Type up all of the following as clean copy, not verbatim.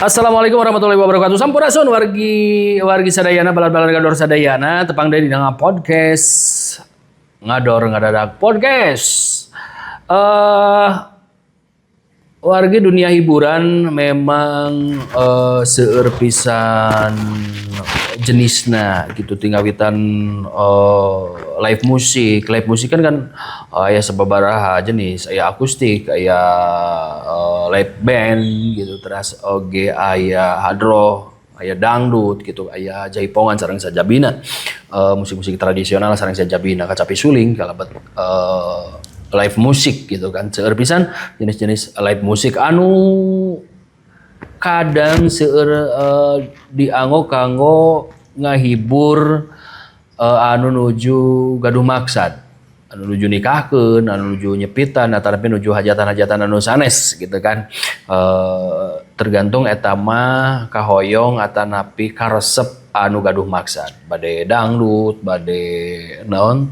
Assalamualaikum warahmatullahi wabarakatuh. Sampurasun, wargi wargi sadayana, balad-balad ngador sadayana, tepang deui dina podcast Ngador Ngadadak Podcast. Wargi, dunia hiburan memang seueur pisan jenisna gitu, ti ngawitan live musik. Live musik kan kan aya sababaraha jenis, aya akustik, aya live band gitu, terus oge aya hadroh, aya dangdut gitu, aya jaipongan sareng sajabina, musik-musik tradisional sareng sajabina, kacapi suling kalebet live musik gitu kan. Seueur pisan jenis-jenis live musik anu kadang seueur dianggo kanggo ngahibur anu nuju gaduh maksad, anu nuju nikahkeun, anu nuju nyepitan, atanapi nuju hajatan-hajatan anu sanes gitu kan. Tergantung eta mah kahoyong atanapi karesep anu gaduh maksad, bade dangdut, bade naon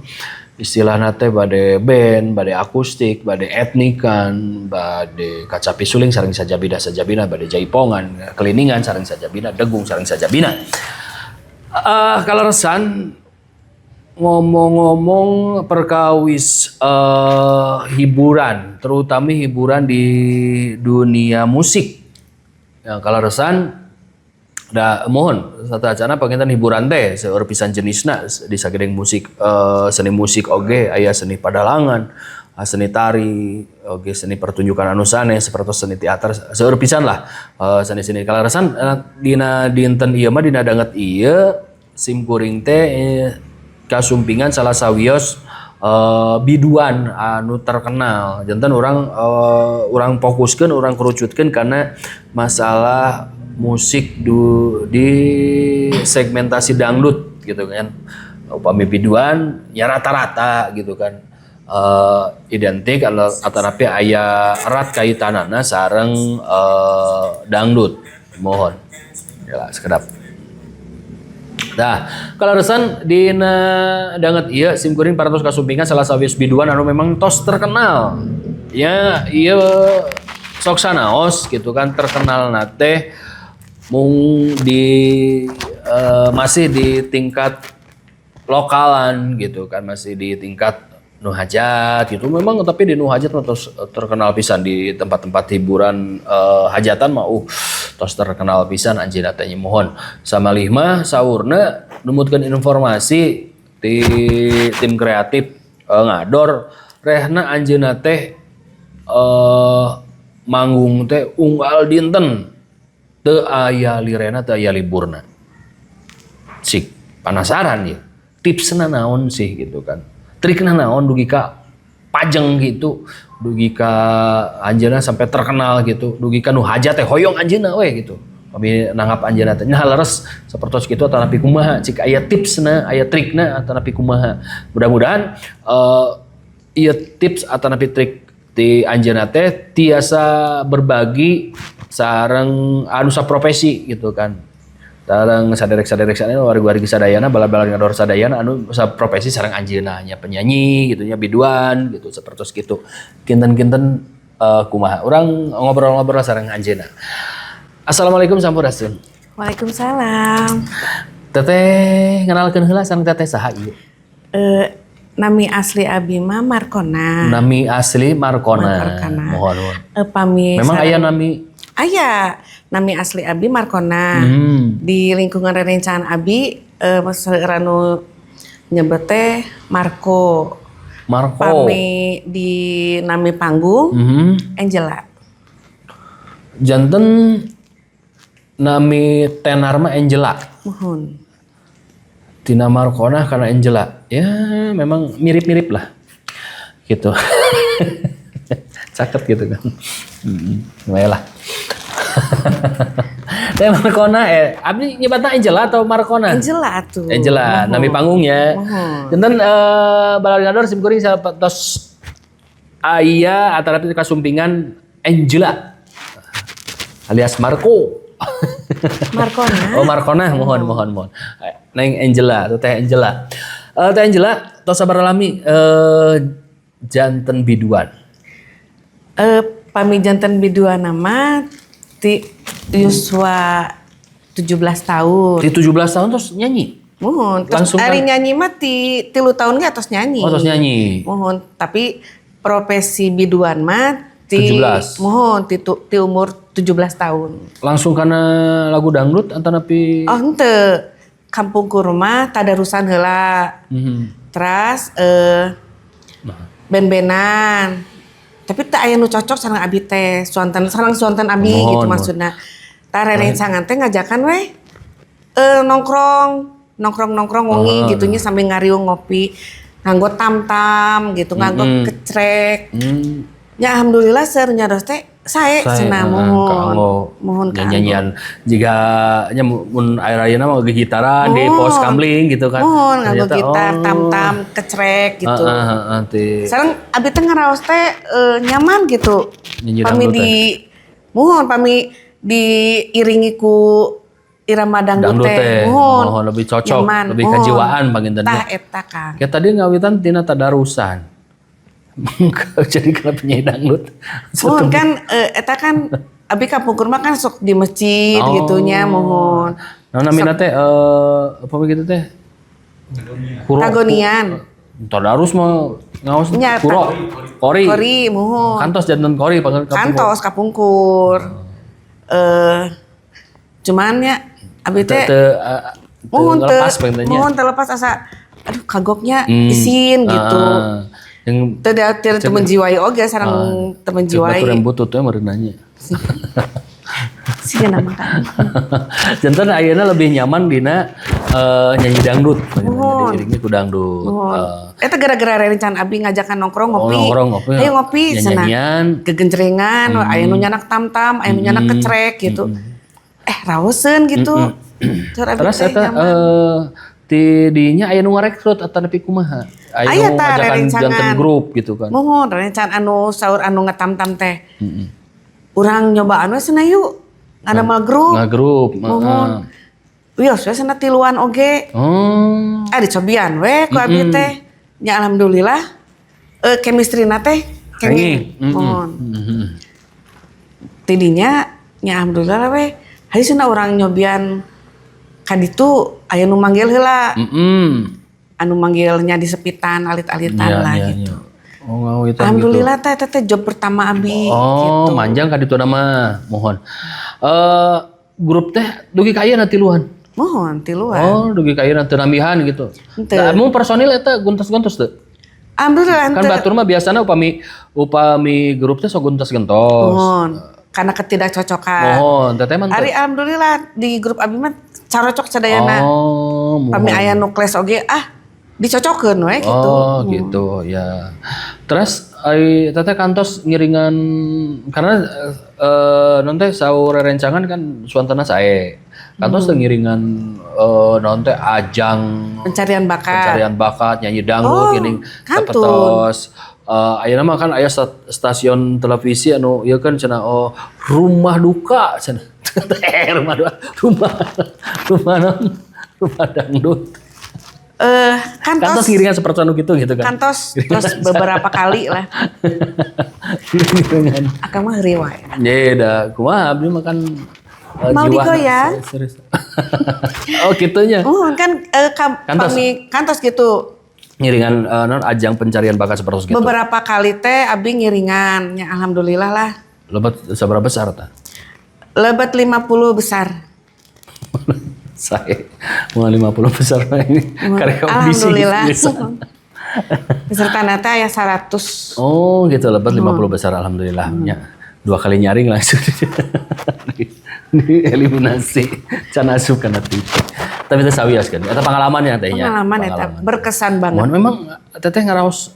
istilahna teh, bade band, bade akustik, bade etnikan, bade kacapi suling sareng sajabina sajabina, bade jaipongan, keliningan sareng sajabina, degung sareng sajabina. Kaleresan ngomong-ngomong perkawis hiburan, terutama hiburan di dunia musik. Ya, kaleresan da mohon sateuacanna panginten hiburan teh seueur pisan jenisna di sagedeng musik, seni musik oge aya seni padalangan, seni tari oge, seni pertunjukan anu sanes seperti seni teater, seueur pisan lah seni-seni. Kaleresan dina dinten ieu mah, dina danget ieu, sim kuring teh kasumpingan salah sawios biduan anu terkenal. Janten urang urang fokuskeun, urang kerucutkeun karena masalah musik di segmentasi dangdut gitu kan. Upami biduan ya rata-rata gitu kan identik atanapi aya erat kaitanana sareng dangdut. Mohon ya sekedap. Nah, kaleresan dina danget ieu sim kuring parantos kasumpingan salah sawios biduan anu memang tos terkenal. Ya, ieu sok sanaos gitu kan, terkenal teh mung di masih di tingkat lokalan gitu kan, masih di tingkat nu hajat gitu memang, tapi di nu hajat mah tos terkenal pisan. Di tempat-tempat hiburan hajatan mah tos terkenal pisan anjeunna teh. Mohon samalih mah saurna numutkeun informasi di tim kreatif Ngador, rehna anjeunna teh manggung teh unggal dinten, teu aya lirena, teu aya liburna. Sik penasaran ya, tipsna naon sih gitu kan, trikna naon dugi ka pajeng gitu, dugi ka anjeunna sampai terkenal gitu, dugi ka nu hajat teh hoyong anjeunna we gitu, kami nanggap anjeunna teh. Nah, leres sapertos kitu atanapi kumaha? Cik aya tipsna, aya trikna atanapi kumaha? Mudah-mudahan ieu tips atanapi trik ti anjeunna teh tiasa berbagi sareng anu saprofesi gitu kan, sareng saderek-saderek sadayana, wargi-wargi sadayana, balad-balad ngador sadayana anu saprofesi sareng anjeunna nya, penyanyi gitu nya, biduan gitu, sapertos gitu. Kinten-kinten kumaha urang ngobrol-ngobrol sareng anjeunna. Assalamualaikum, sampurasun. Waalaikumsalam. Teteh, ngenalkeun heula sareng teteh saha ieu? Nami asli abi mah Markona. Nami asli Markona. Markona. Mohon, mohon. Pami Memang aya nami Aya, nami asli abi Markona. Di lingkungan rerencangan abi seueur anu nyebut teh Marco. Marco. Pami di nami panggung Angela. Janten nami tenar mah Angela. Muhun. Tina Markona karena Angela. Ya, memang mirip-mirip lah. Gitu. Caket gitu kan. Lumayan lah. Teh Markona, abdi nyebatna Angela atau Markona? Angela tuh. Angela, nami panggungnya. Muhun. Janten balad ngador, sim kuring tos aya atanapi kasumpingan Angela alias Marco. Markona. Oh, Markona, mohon mohon mohon. Neng Angela atau Teh Angela. Teh Angela, tos sabaraha lami janten biduan? Pami janten biduan mah ti Yuswa 17 tahun. Di 17 tahun terus nyanyi. Muhun. Terus Langsung ari kan? nyanyi mah ti 3 tahun ge atos nyanyi. Oh, terus nyanyi. Muhun, tapi profesi biduan mah ti 17. Muhun, ti umur 17 tahun. Langsung karena lagu dangdut atau nepi? Oh, henteu. Kapungkur mah tadarusan heula. Terus band-bandan. Tapi teu aya nu cocok sareng abi teh, suanten sareng suanten abi Muhun, gitu muhun. Maksudna. Tah, rerencangan teh ngajakan weh nongkrong, nongkrong-nongkrong wengi gitu nya, sambil ngariung ngopi, nganggo tam-tam gitu, nganggo kecrek. Ya alhamdulillah seueur nyaros teh sae Sae, cenah, heeh, muhun. Kaanggo Muhun, kaanggo. nyanyian jiga nya mun aya-ayeuna mah gitaran di pos kamling gitu kan. Muhun, nganggo Ternyata, gitar, oh. tam-tam, kecrek gitu. Heeh, Sareng abi teh ngaraos teh nyaman gitu. Nyanyi Pami dangdut. di muhun, pami diiringi ku irama dangdut Dangdut teh. teh. Muhun. Muhun, lebih cocok, Nyaman. lebih Muhun. kejiwaan panginten. Tah eta, Kang. Kayak tadi ngawitan tina tadarusan. Jadi kenapa penyanyi dangdut? Muhun kan eta kan abi kapungkur mah kan sok di masjid gitu nya, muhun. Nah, namina teh apa begitu teh? Kuro. Kagonian. Tadarus mah ngaos Nya, kuro. Kori. Kori, muhun. Kantos janten kori panggil. Kantos kapungkur. Cuman ya abi teh Teu muhun teu lepas panginten nya. Muhun, terlepas, asa aduh kagoknya, isin gitu. Ah, yang Teu teu teu menjiwai oge sareng teu menjiwai. Batur yang butut teh meureun nanya. Sih nama kan. Janten ayeuna lebih nyaman dina nyanyi dangdut. Muhun. Diiringi ku dangdut. Muhun. Eta gara-gara rerencangan abi ngajakan nongkrong Oh, ngopi. nongkrong ngopi. Ayo ngopi cenah. Nyanyian. Gegenjrengan, aya nu nyanak tam-tam, aya nu nyanak kecrek gitu. Eh, raoseun gitu. Cur abi Terus teh eta nyaman. Ti dinya aya nu ngarekrut atau nepi kumaha? Aya Aya nu tah ngajakan rerencangan. janten grup gitu kan. Muhun, rerencangan anu saur anu ngetam-tam teh. Urang nyobaan we cenah yuk. Ngadamel grup. Ngagrup. Muhun. Wios we cenah tiluan oge. Oh. Ah, dicobian we ku abi teh. Ya alhamdulillah chemistry na teh Kenging. kenging. Muhun. Tidinya nya alhamdulillah we. Hayu cenah urang nyobian kaditu, aya nu manggil heula. Anu manggilnya di sepitan alit-alitan lah gitu. Iya. Oh, ngawitan gitu. Alhamdulillah teh eta teh job pertama abi Oh, gitu. Manjang ka ditu nama muhun. Grup teh dugi ka ayeuna tiluan? Muhun, tiluan. Oh, dugi ka ayeuna teu nambihan gitu. Henteu. Nah, mun personil eta guntos-gontos teu? Alhamdulillah Kan henteu. batur mah biasana upami upami grup teh sok gontos-gentos. Muhun. Karena ketidakcocokan. Muhun, teteh mah henteu. Ari alhamdulillah di grup abi mah carocok sadayana. Oh, muhun. Pami aya nu clash oge ah dicocokeun we gitu. Oh, gitu ya. Terus ai teteh kantos ngiringan karena non teh saur rerencangan kan suantana sae. Kantos teh ngiringan non teh ajang Pencarian bakat. Pencarian bakat nyanyi dangdut Oh, gini. kantun. Terus ayeuna mah kan aya stasiun televisi anu ieu kan cenah, oh, rumah duka cenah. Rumah duka, rumah rumah non rumah dangdut. Kantos. Kantos ngiringan seperti anu gitu gitu kan. Kantos terus beberapa kali lah. Ngiringan. Akang mah heureuy wae. Ya dah, kumaha abdi mah kan Mau jiwa digoyang? serius. Oh, gitunya. Muhun kan Kantos. pami kantos gitu. Ngiringan non ajang pencarian bakat seperti gitu. Beberapa kali teh abi ngiringan, ya alhamdulillah lah. Lebet seberapa besar tah? Lebet 50 besar. Saya mau 50 besar mah ini karya audisi Alhamdulillah. bisa. Peserta teh aya 100. Oh gitu, lebet 50 besar, alhamdulillah. Ya, dua kali nyaring langsung di eliminasi. Can asup kana TV. Tapi teh sawios kan. Eta pengalamannya teh nya. Pengalaman eta berkesan banget. Muhun, memang teteh ngaraos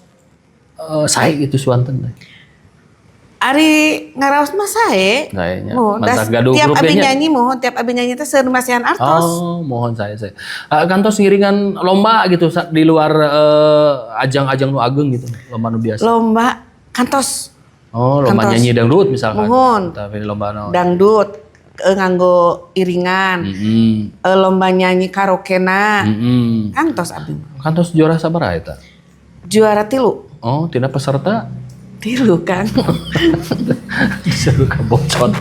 sae gitu suanten teh? Ari ngaraos mah sae. Sae nya. Muhun, Mantap das, gaduh tiap grup abi nya. nyanyi, muhun, tiap abi nyanyi teh seueur masihan artos. Oh, muhun, saya. Kantos ngiringan lomba gitu di luar ajang-ajang nu ageng gitu, lomba nu biasa? Lomba kantos. Oh, lomba Kantos. nyanyi dangdut misalkan. Muhun. Tapi lomba naon? Dangdut nganggo iringan, lomba nyanyi karaoke-na. Kantos abi mah. Kantos juara sabaraha eta? Juara 3. Oh, tina peserta? Tilu, Kang. Disuruh kabocot.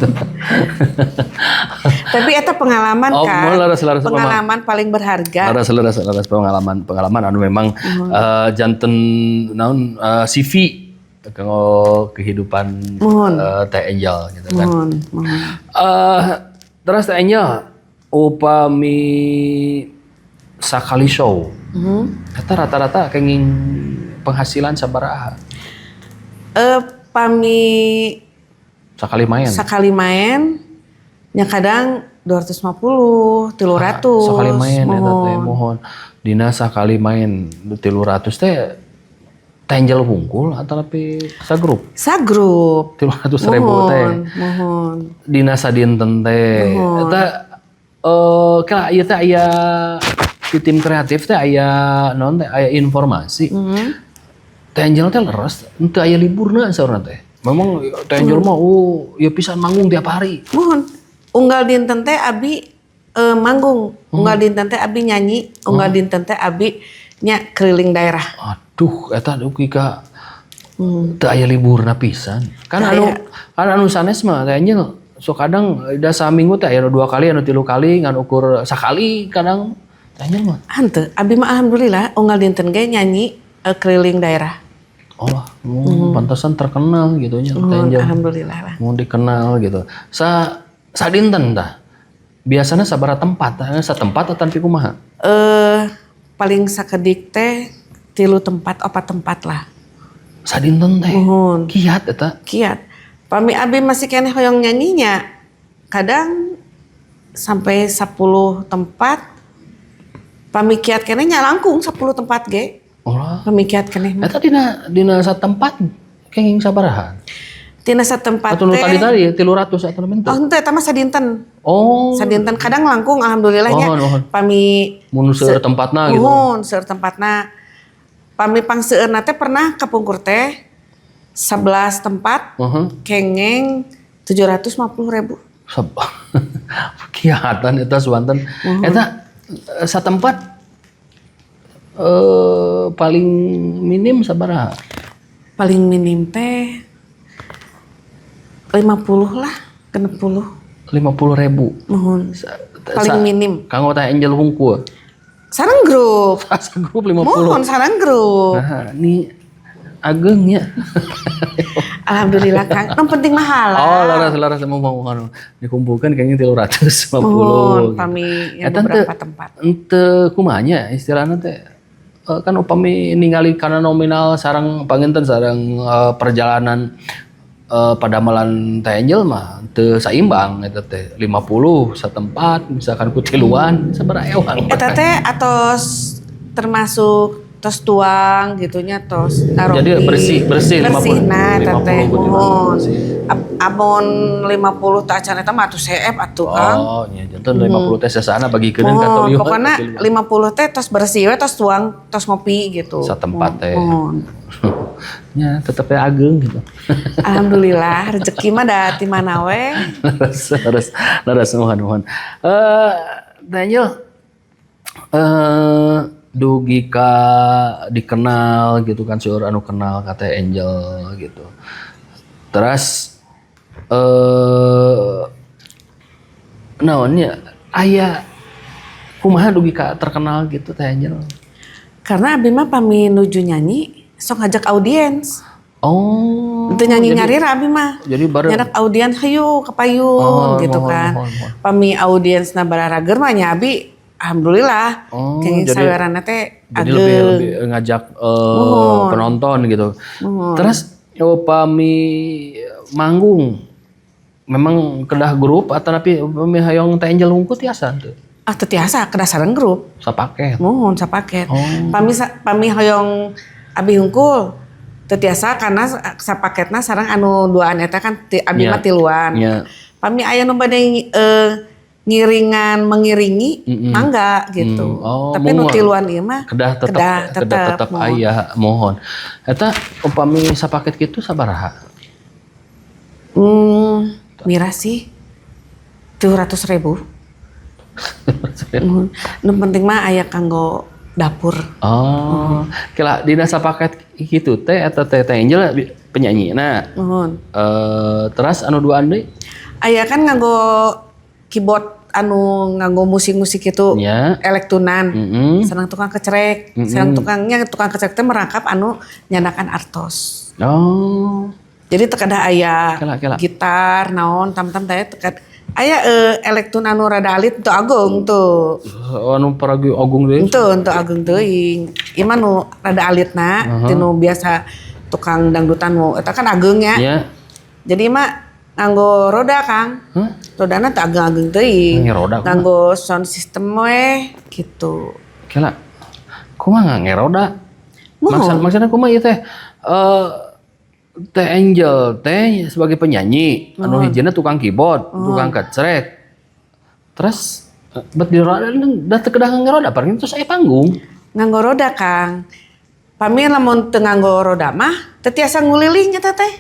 Tapi eta pengalaman Oh, kan. leres, leres, Pengalaman paling berharga. Leres, leres, leres, pengalaman pengalaman anu memang janten naon CV kanggo kehidupan Muhun. Teh Angel gitu kan. Muhun, muhun. Terus Teh Angel upami sakali show eta rata-rata kenging penghasilan sabaraha? Pami Sakali main. Sekali main nya kadang 250, 300. Sakali main eta teh Muhun. Muhun. Dina sakali main 300 teh Teh Angel hungkul atau lebih sagrup? Sagrup. 300 ribu teh. Muhun, muhun. Dina sadinten teh. Eta kala ieu teh aya di tim kreatif teh aya naon teh, aya informasi. Teh Angel teh leres henteu aya liburna saurna teh. Memang Teh Angel mah oh ya pisan manggung tiap hari. Muhun. Unggal dinten teh abi manggung, unggal dinten teh abi nyanyi, unggal dinten teh abi nya keliling daerah. Aduh, eta dugi ka teu aya liburna pisan. Kan Teu anu aya. kan anu sanes mah Teh Angel so kadang da saminggu teh aya nu dua kali, anu tilu kali, ngan ukur sakali kadang. Teh Angel mah. Henteu, abi mah alhamdulillah unggal dinten ge nyanyi keliling daerah. Oh, pantesan terkenal gitu nya Teh Angel. Alhamdulillah lah. Mau dikenal gitu. Sa sadinten tah. Biasanya sabaraha tempat, tah? Satempat atau kumaha? Paling sakedik teh tilu tempat, opat tempat lah. Sadinten teh. Muhun. Kiat eta. Kiat. Pami abi masih keneh hoyong nyanyinya. Kadang sampai 10 tempat. Pami kiat keneh nya langkung 10 tempat ge. Oh lah. Pami kiat keneh mah. Eta dina dina satempat kenging sabaraha? Tina satempat Atau nu teh. tadi tadi 300 atau mentu? Oh, henteu, eta mah sadinten. Oh. Sadinten kadang langkung alhamdulillahnya. Muhun, muhun. Pami Mun seueur tempatna gitu. Muhun, seueur tempatna. Pami pangseueurna teh pernah kapungkur teh 11 tempat kengeng 750 ribu. Seb kiatan eta suanten. Eta satempat paling minim sabaraha? Paling minim teh 50 lah, 60. 50 ribu. Muhun. Paling minim. Kanggo Teh Angel hungkul. Sareng grup. Asa grup 50. Muhun, sareng grup. Nah, ini ageng ya. Alhamdulillah, Kang. Yang penting mah halal. Oh, leres leres, mau mau mau dikumpulkan kayaknya 350. Muhun, gitu. pami yang Eta beberapa tempat. Henteu kumaha istilahna teh, kan upami ningali kana nominal sareng panginten sareng perjalanan padamelan Teh Angel mah teu saimbang eta teh 50 satempat misalkan ku tiluan sabaraha ewang. Eta teh atos termasuk tos tuang gitunya, tos naropi. Jadi bersih, bersih. Bersih. 50, Nah, eta teh 50 ku tiluan, muhun. bersih. Amun 50 teh acan eta mah atuh seep atuh, Kang. Oh, nya janten 50 teh sesana bagikeun ka Muhun, tiluan. pokoknya 50 teh tos bersih we, tos tuang, tos ngopi gitu. Satempat teh. Muhun. Nya tetep ya ageng gitu. Alhamdulillah rezeki mah da ti mana we. Leres, leres, leres, muhun, muhun. Daniel, dugi ka dikenal gitu kan, seueur anu kenal ka Teh Angel gitu. Terus naonnya aya kumaha dugi ka terkenal gitu Teh Angel? Karena abi mah pami nuju nyanyi sok ngajak audiens. Oh. Itu nyanyi nyarira abi mah. Jadi bareng. Nyanak audiens hayu kapayun Oh, gitu muhun, kan. muhun, muhun. Pami audiens na bararager mah nya abi alhamdulillah. Oh, kenging sawerana teh jadi ageng. lebih lebih ngajak penonton gitu. Terus upami manggung memang kedah grup atau tapi upami hayang Teh Angel hungkul tiasa teu? Ah, teu tiasa, kedah sareng grup. Sapaket. Muhun, sapaket. Oh. Pami pami hoyong abi hungkul teu tiasa karena sapaketna sareng anu duaan eta kan abi mah tiluan. Pami aya nu bade ngiringan mengiringi mangga gitu. Oh, Tapi nu muhun. tiluan ieu mah kedah tetep kedah kedah tetep, tetep muhun. Aya muhun. Eta upami sapaket kitu sabaraha? Mira sih 700 ribu. Muhun. Nu penting mah aya kanggo Dapur. Oh, kira dina sapaket kitu teh eta teh Teh Angel penyanyi. Nah, Muhun. Terus anu duaan deui? Aya kan nganggo keyboard anu nganggo musik-musik itu, elektunan. Sareng tukang kecrek, sareng tukangnya tukang kecrek teh merangkap anu nyandakan artos. Jadi teu kedah aya Kela, kela. Gitar naon tam-tam teh teu kedah aya elektun anu rada alit, teu ageung tuh. Anu paragi agung deui. Henteu, henteu ageung teuing. Ieu mah nu rada alitna tinu biasa tukang dangdutan nu eta kan ageung nya. Jadi mah nganggo roda, Kang. Hah? Rodana teu ageung-ageung teuing. Nganggo roda kumaha? Nganggo sound system we gitu. Kela. Kumaha ngangge roda? Muhun. Maksudnya kumaha ieu teh? Teh Angel teh sebagai penyanyi, anu hijina tukang keyboard, tukang kecrek. Terus bet di roda da teu kedah ngangge roda, paling terus aya panggung. Nganggo roda, Kang. Pami lamun teu nganggo roda mah teu tiasa nguliling eta teh.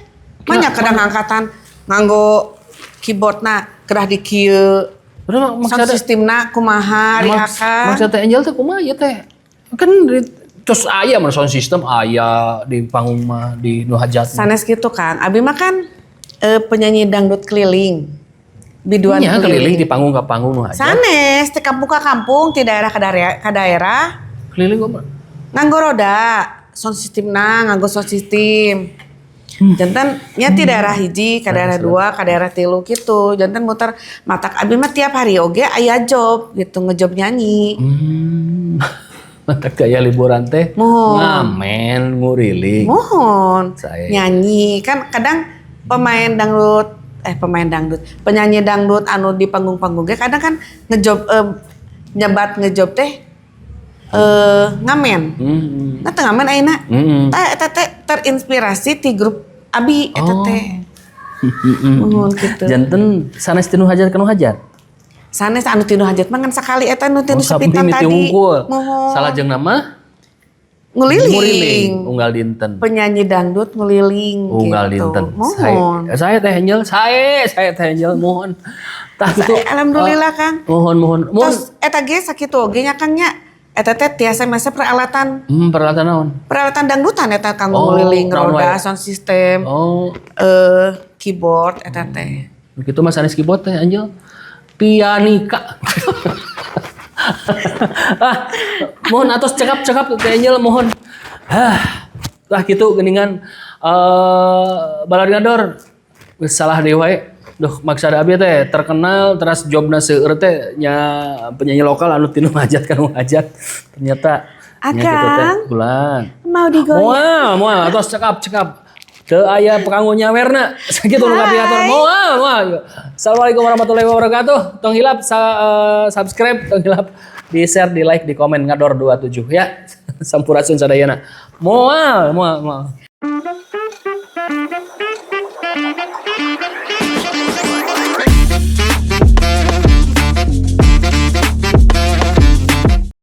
Manya kedah ngangkatan nganggo keyboardna kedah di kieu. Terus Sound maksudnya systemna kumaha riakan. Maksud Teh Angel teh kumaha ieu teh? Kan terus aya mah sound system aya di panggung mah, di nu hajat mah. Sanes gitu, Kang. Abi mah kan penyanyi dangdut keliling. Biduan. Nya keliling di panggung ke panggung nu hajat. Sanes, di kampung ke kampung, di daerah ke daerah, ke daerah. Keliling kok mah. Nganggo roda, sound systemna nganggo sound system. Janten nya ti daerah hiji ka daerah dua ka daerah tilu gitu. Janten muter, matak abi mah tiap hari oge aya job gitu, ngejob nyanyi. Matak gaya liburan teh Muhun. ngamen nguriling. Muhun. Saya. Nyanyi kan kadang pemain dangdut eh pemain dangdut, penyanyi dangdut anu di panggung-panggung ge kadang kan ngejob nyebat ngejob teh ngamen. Nah, teu ngamen ayeuna. Tah eta teh terinspirasi ti grup abi eta teh. Muhun gitu. Janten sanes tinu hajat kanu hajat. Sanes, anu tinu hajat mah ngan sakali eta nu tinu Oh, sepitan mimiti tadi. wungkul. Muhun. Salajengna mah Nguliling. nguriling unggal dinten. Penyanyi dangdut nguliling Unggal gitu. dinten. Muhun. Saya Teh Angel, saya Teh Angel muhun. Tah gitu. Alhamdulillah, Kang. Muhun muhun. Muhun. Terus eta ge sakitu oge nya, Kang, nya. Eta teh tiasa masa peralatan Peralatan naon? Peralatan dangdutan eta kanggo Oh, nguliling, naon roda, wae? sound system, keyboard eta teh. Begitu mas sanes keyboard Teh Angel. Pianika. Ah, muhun atos cekap-cekap Teh Angel muhun. Ah, lah gitu geningan balad ngador. Geus salah deui wae. Duh, maksad abi teh terkenal terus jobna seueur teh nya penyanyi lokal anu tinu hajat kanu hajat. Ternyata nya kitu teh Akang. bulan. Mau digoyang. Moal, moal, atos cekap, cekap. Teu aya panganggo nyawerna. Sakitu nu kapihatur. Moal, moal. Assalamualaikum warahmatullahi wabarakatuh. Tong hilap subscribe, tong hilap di share, di like, di komen Ngador 27 ya. Sampurasun sadayana. Moal, moal, moal.